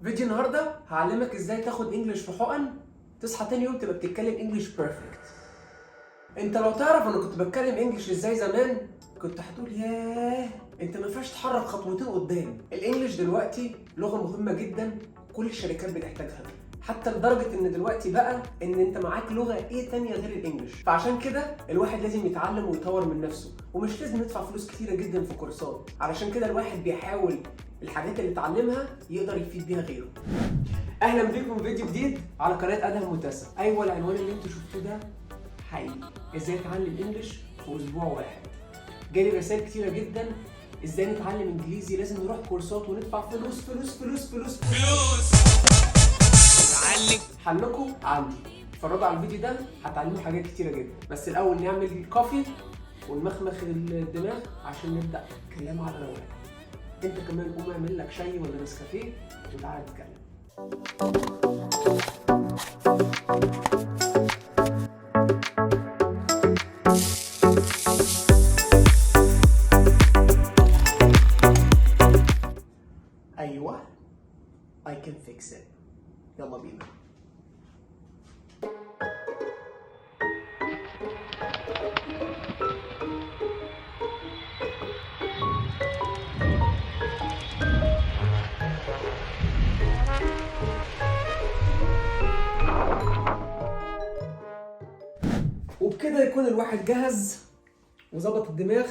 فيديو النهارده هعلمك ازاي تاخد English في حقن، تصحى تاني يوم تبقى بتتكلم English perfect. انت لو تعرف انا كنت بتكلم English ازاي زمان كنت هتقول ياه، انت ما ينفعش تتحرك خطوتين قدام. ال English دلوقتي لغة مهمة جدا، كل الشركات بتحتاجها، حتى لدرجة ان دلوقتي بقى ان انت معاك لغة ايه تانية غير ال English؟ فعشان كده الواحد لازم يتعلم ويطور من نفسه، ومش لازم يدفع فلوس كتيرة جدا في كورسات. علشان كده الواحد بيحاول الحاجات اللي اتعلمها يقدر يفيد بيها غيره. اهلا بيكم في فيديو جديد على قناة ادهم متسع. ايوه، العنوان اللي انتوا شفتوه ده حقيقي، ازاي اتعلم English في اسبوع واحد. جالي رسائل كتيرة جدا، ازاي نتعلم انجليزي؟ لازم نروح كورسات وندفع فلوس فلوس فلوس فلوس فلوس اتعلم. حلكم عندي، اتفرجوا على الفيديو ده هتعلموا حاجات كتيرة جدا. بس الاول نعمل coffee ونمخمخ الدماغ عشان نبدا كلام على رواق. انت كمان قوم اعمل لك شاي ولا نسكافيه وتعالى نتكلم. ايوه، I can fix it. يلا بينا. وبكده يكون الواحد جهز وظبط الدماغ.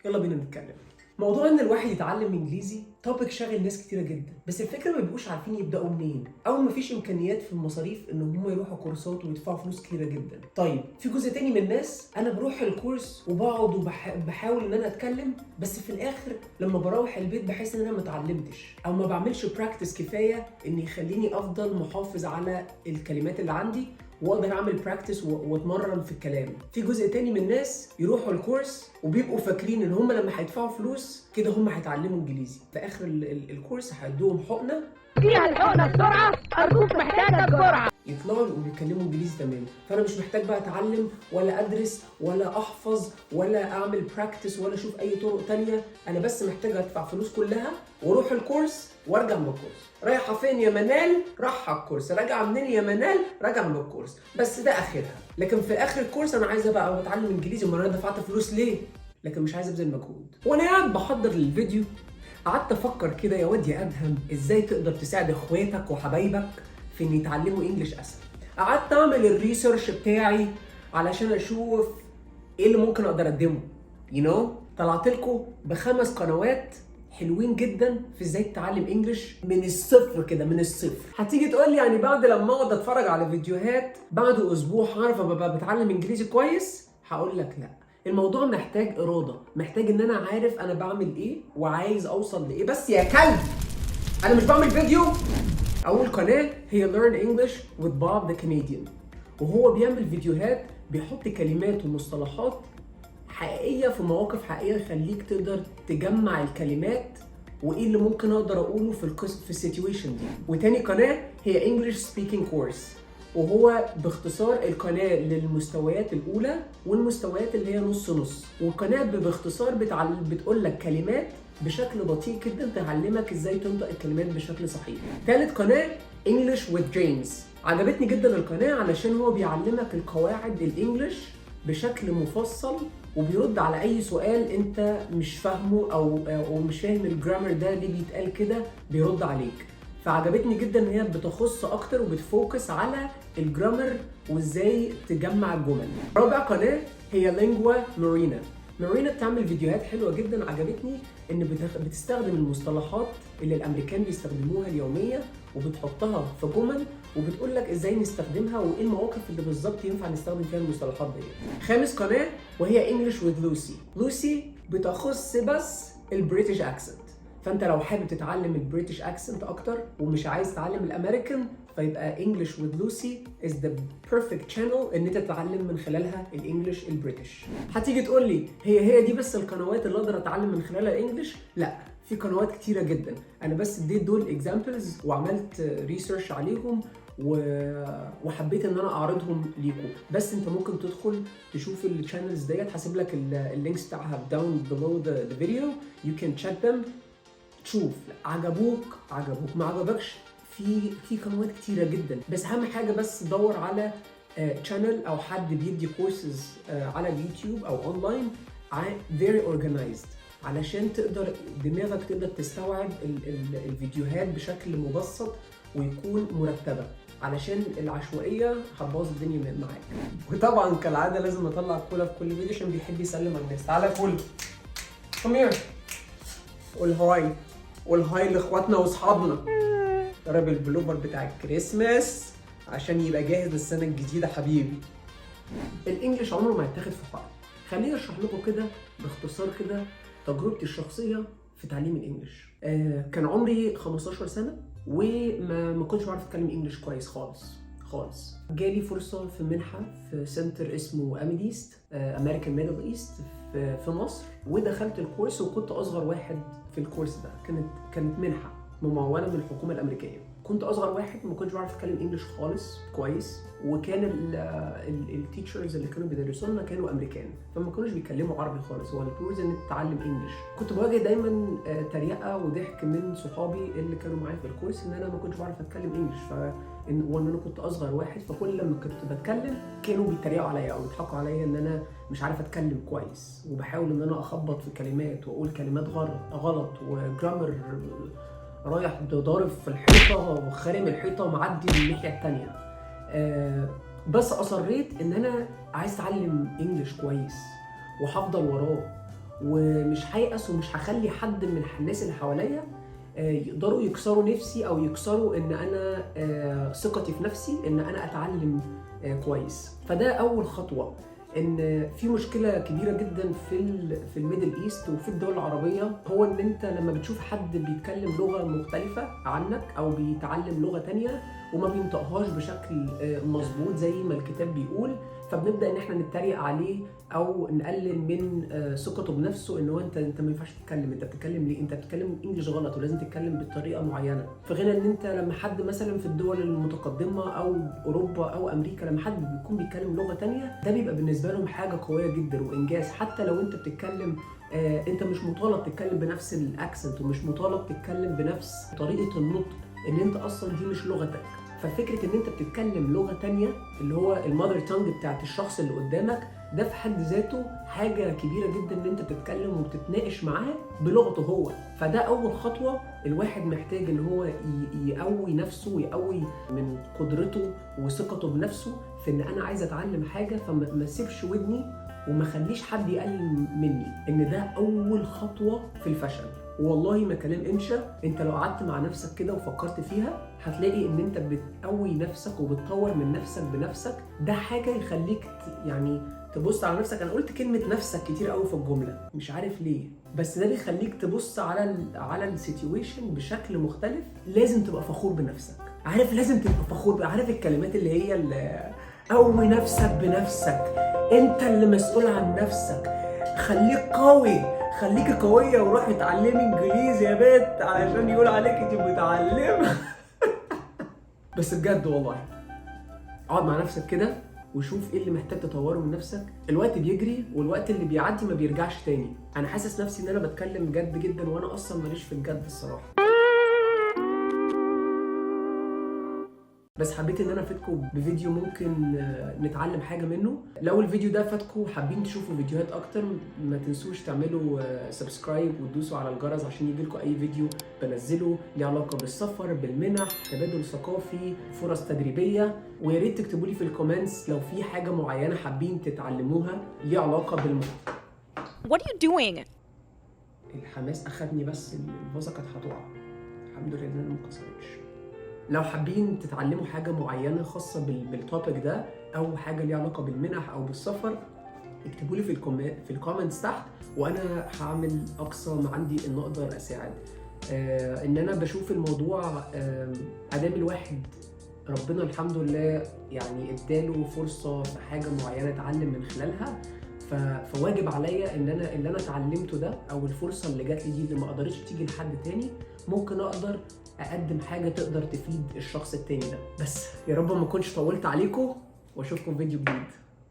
يلا بينا نتكلم. موضوع ان الواحد يتعلم انجليزي topic شاغل ناس كتيرة جدا، بس الفكرة ما بيبقوش عارفين يبداوا منين، او مفيش امكانيات في المصاريف ان هم يروحوا كورسات ويدفعوا فلوس كتيرة جدا. طيب، في جزء تاني من الناس، انا بروح الكورس وبقعد وبحاول ان انا اتكلم، بس في الاخر لما بروح البيت بحس ان انا ما اتعلمتش او ما بعملش practice كفاية ان يخليني افضل محافظ على الكلمات اللي عندي واقدر اعمل practice واتمرن في الكلام. في جزء تاني من الناس يروحوا الكورس وبيبقوا فاكرين ان هم لما هيدفعوا فلوس كده هم هيتعلموا انجليزي، في اخر الكورس هيدوهم حقنه فيها الحقنة بسرعة، أرجوك محتاجة بسرعة. يطلعوا يبقوا بيتكلموا انجليزي تمام، فانا مش محتاج بقى اتعلم ولا ادرس ولا احفظ ولا اعمل practice ولا اشوف اي طرق تانية. انا بس محتاج ادفع فلوس كلها واروح الكورس وارجع من الكورس. رايحة فين يا منال؟ رايحة الكورس. راجعه منين يا منال؟ راجعه من الكورس. بس ده اخرها. لكن في اخر الكورس انا عايز ابقى بتعلم انجليزي، امال انا دفعت فلوس ليه؟ لكن مش عايز ابذل مجهود. وانا قاعد بحضر للفيديو قعدت افكر كده، يا واد يا ادهم، ازاي تقدر تساعد اخواتك وحبايبك في ان يتعلموا English اسهل؟ قعدت اعمل ال research بتاعي علشان اشوف ايه اللي ممكن اقدر اقدمه. طلعت لكم بخمس قنوات حلوين جدا في ازاي تتعلم English من الصفر كده، من الصفر. هتيجي تقول لي يعني بعد لما اقعد اتفرج على فيديوهات بعد اسبوع هعرف ابقى بتعلم انجليزي كويس؟ هقول لك لا، الموضوع محتاج اراده، محتاج ان انا عارف انا بعمل ايه وعايز اوصل لايه. بس يا كلب انا مش بعمل فيديو. اول قناة هي Learn English with Bob the Canadian، وهو بيعمل فيديوهات بيحط كلمات ومصطلحات حقيقية في مواقف حقيقيه، يخليك تقدر تجمع الكلمات وايه اللي ممكن اقدر اقوله في ال situation دي. وتاني قناة هي English Speaking Course، وهو باختصار القناة للمستويات الأولى والمستويات اللي هي نص نص. والقناة باختصار بتقول لك كلمات بشكل بطيء جدا تعلمك ازاي تنطق الكلمات بشكل صحيح. ثالث قناة English with James، عجبتني جدا القناة علشان هو بيعلمك القواعد ال English بشكل مفصل، وبيرد على اي سؤال انت مش فاهمه او مش فاهم ال grammar ده ليه بيتقال كده، بيرد عليك. فعجبتني جدا ان هي بتخص اكتر وبت focus على ال grammar وازاي تجمع الجمل. رابع قناة هي Lingua Marina. مارينا بتعمل فيديوهات حلوة جدا، عجبتني ان بتستخدم المصطلحات اللي الامريكان بيستخدموها اليومية وبتحطها في جمل وبتقول لك ازاي نستخدمها وايه المواقف اللي بالظبط ينفع نستخدم فيها المصطلحات دي. خامس قناة وهي English with Lucy. لوسي بتخص بس ال British accent، فانت لو حابب تتعلم ال British accent اكتر ومش عايز تتعلم الامريكان، فيبقى English with Lucy is the perfect channel ان انت تتعلم من خلالها ال English ال British. هتيجي تقول لي هي هي دي بس القنوات اللي اقدر اتعلم من خلالها ال English؟ لا، في قنوات كتيرة جدا، انا بس اديت دول examples وعملت research عليهم وحبيت ان انا اعرضهم ليكم. بس انت ممكن تدخل تشوف ال channels ديت، هسيب لك ال links بتاعها down below the video، you can check them. تشوف عجبوك عجبوك، ما عجبكش في قنوات كتيرة جدا. بس اهم حاجة بس دور على channel او حد بيدي كورسز على اليوتيوب او online very organized، علشان تقدر دماغك تقدر تستوعب الفيديوهات بشكل مبسط ويكون مرتبه، علشان العشوائية هتبوظ الدنيا معاك. وطبعا كالعادة لازم اطلع كولا في كل فيديو عشان بيحب يسلم على الناس. تعالى كولا، come here، قول hi، قول hi لاخواتنا واصحابنا. ضرب البلوفر بتاع الكريسماس عشان يبقى جاهز للسنة الجديده. حبيبي، ال English عمره ما يتاخد في حقن. خليني اشرح لكم كده باختصار كده تجربتي الشخصية في تعليم ال English. كان عمري 15 سنة وما ما كنتش بعرف اتكلم English كويس خالص خالص. جالي فرصة في منحه في center اسمه AMIDEAST، American Middle East، في مصر، ودخلت الكورس وكنت اصغر واحد في الكورس ده. كانت منحه مموله من الحكومة الامريكيه. كنت اصغر واحد، ما كنتش بعرف اتكلم English خالص كويس، وكان ال teachers اللي كانوا بيدرسوا لنا كانوا امريكان، فما كانوش بيتكلموا عربي خالص. هو الكورس ان تتعلم English. كنت بواجه دايما تريقه وضحك من صحابي اللي كانوا معايا في الكورس ان انا ما كنتش بعرف اتكلم English، وان انا كنت اصغر واحد، فكل لما كنت بتكلم كانوا بيتريقوا عليا او يضحكوا عليا ان انا مش عارف اتكلم كويس، وبحاول ان انا اخبط في كلمات واقول كلمات غلط و grammar رايح ضارب في الحيطة وخارم الحيطة ومعدي من الناحية التانيه. بس اصريت ان انا عايز اتعلم English كويس وهفضل وراه ومش هيأس ومش هخلي حد من الناس اللي حواليا يقدروا يكسروا نفسي او يكسروا ان انا ثقتي في نفسي ان انا اتعلم كويس. فده اول خطوه. ان في مشكلة كبيرة جدا في ال Middle East وفي الدول العربيه، هو ان انت لما بتشوف حد بيتكلم لغة مختلفة عنك او بيتعلم لغة تانية وما بينطقهاش بشكل مظبوط زي ما الكتاب بيقول، فبنبدا ان احنا نتريق عليه او نقلل من ثقته بنفسه، ان هو انت ما ينفعش تتكلم، انت بتتكلم ليه؟ انت بتتكلم English غلط ولازم تتكلم بطريقة معينه. في غير ان انت لما حد مثلا في الدول المتقدمة او اوروبا او امريكا، لما حد بيكون بيتكلم لغة تانية ده بيبقى بالنسبة لهم حاجة قوية جدا وانجاز. حتى لو انت بتتكلم انت مش مطالب تتكلم بنفس ال accent ومش مطالب تتكلم بنفس طريقه النطق، ان انت اصلا دي مش لغتك. ففكره ان انت بتتكلم لغة تانية اللي هو ال mother tongue بتاعت الشخص اللي قدامك، ده في حد ذاته حاجة كبيرة جدا، ان انت بتتكلم وبتتناقش معاه بلغته هو. فده اول خطوه، الواحد محتاج ان هو يقوي نفسه ويقوي من قدرته وثقته بنفسه في ان انا عايز اتعلم حاجه، فما ما اسيبش ودني وما خليش حد يقلل مني، ان ده اول خطوة في الفشل. والله ما كلام انشا، انت لو قعدت مع نفسك كده وفكرت فيها هتلاقي ان انت بتقوي نفسك وبتطور من نفسك بنفسك. ده حاجة يخليك يعني تبص على نفسك. انا قلت كلمة نفسك كتير قوي في الجمله، مش عارف ليه، بس ده بيخليك تبص على ال situation بشكل مختلف. لازم تبقى فخور بنفسك، عارف؟ لازم تبقى فخور، عارف الكلمات اللي هي اللي قوي نفسك بنفسك، انت اللي مسؤول عن نفسك، خليك قوي، خليكي قوية وروحي اتعلمي انجليزي يا بنت علشان يقول عليك انت متعلمة. بس بجد والله اقعد مع نفسك كده وشوف ايه اللي محتاج تطوره من نفسك. الوقت بيجري والوقت اللي بيعدي ما بيرجعش تاني. انا حاسس نفسي ان انا بتكلم جد جدا وانا اصلا ماليش في الجد الصراحة، بس حبيت ان انا افيدكم بفيديو ممكن نتعلم حاجة منه. لو الفيديو ده فاتكم وحابين تشوفوا فيديوهات اكتر، ما تنسوش تعملوا subscribe وتدوسوا على الجرس عشان يجيلكم اي فيديو بنزله ليه علاقة بالسفر، بالمنح، تبادل ثقافي، فرص تدريبيه. ويا ريت تكتبوا لي في ال comments لو في حاجة معينة حابين تتعلموها ليها علاقة بالم What are you doing? الحماس اخدني، بس الفازة كانت هتقع، الحمد لله ان انا ما اتكسرتش. لو حابين تتعلموا حاجة معينة خاصة بال topic ده او حاجة ليها علاقة بالمنح او بالسفر، اكتبوا لي في ال comments تحت وانا هعمل اقصى ما عندي ان اقدر اساعد. ان انا بشوف الموضوع ادام الواحد ربنا الحمد لله يعني اداله فرصة في حاجة معينة اتعلم من خلالها، فواجب عليا ان انا اللي انا اتعلمته ده او الفرصة اللي جات لي دي اللي ما قدرتش تيجي لحد تاني، ممكن اقدر اقدم حاجة تقدر تفيد الشخص التاني ده. بس يا رب ما اكونش طولت عليكم، واشوفكم في فيديو جديد.